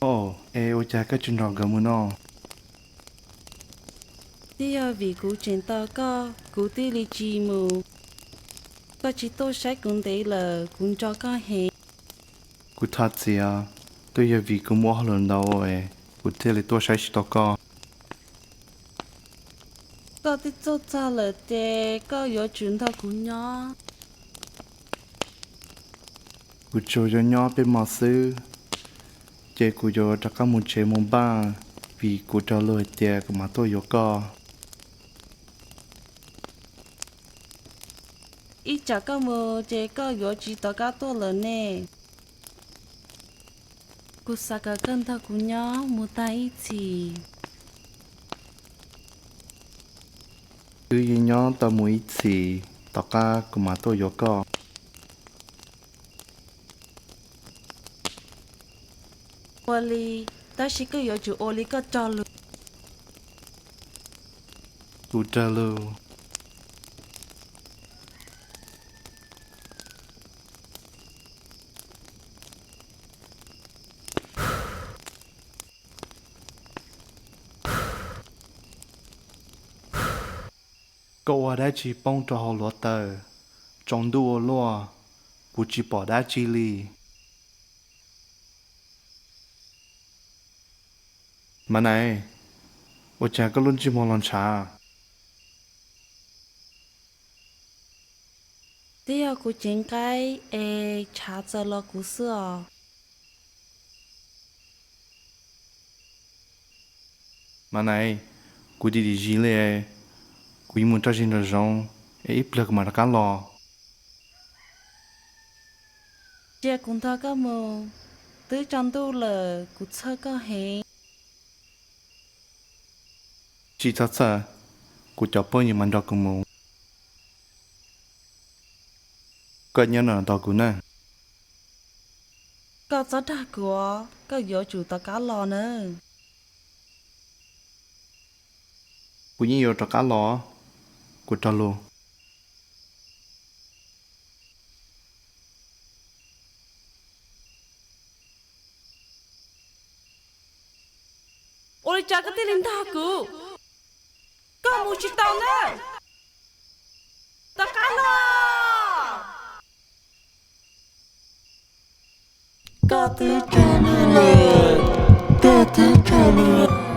Au, es ua cas koj tsis nrog nkawd mus no? Twb yog vim kuv tseem tos koj, kuv thiaj li tsis mus. Koj tsis tuaj saib kuv ntev lawm, kuv nco koj heev. Kuv thov txim, twb yog vim kuv muaj hauj lwm ntau es kuv thiaj li tuaj saib tsis tau koj. Koj twb tuaj txog lawm ces koj yuav tsum nrog kuv nyob. Kuv tsuas yuav nyob peb hmo xwb, ces kuv yuav rov qab mus tsev mus npaj, vim kuv raug luag hais tias kuv mam tuaj yuav koj. Ib tsam koj mus ces koj yuav tsis rov qab tuaj lawm ne. Kuv xav kom koj nrog kuv nyob mus tag ib txhis. Wb yeej nyob tau mus ib txhis, tom qab kuv mam tuaj yuav koj. Ua li, tab sis koj yuav tsum ua li koj raug lus. Kuv raug lus. Koj ua dab tsi poob rau hauv hluav taws? Tsaus ntuj ua luaj, kuv tsis pom dab tsi li. Mas Nais, ua cas koj lub ntsej muag los ntshav? Twb yog kuv ceev nqaib es tshav txawm los kuv xwb os. Mas Nais, kuv dim dim zis li, kuv yuav mus rau zis nraum zoov es ib pliag kuv mam rov qab los. Cia kuv nrog koj mus, twb tsaus ntuj lawm kuv txhawj koj heev. Tsis txhob txhawj, kuv cov phooj ywg mam nrog kuv mus. Koj nyob no tos kuv na. Koj txhob dag kuv, koj yuav tsum rov qab los nawb. Kuv yeej yuav rov qab los, kuv raug lus. Ua li cas koj thiaj li ntog kuv? Koj mus tsis tau na. Rov qab los. Koj twb tsaug lawm, koj twb tsaug lawm.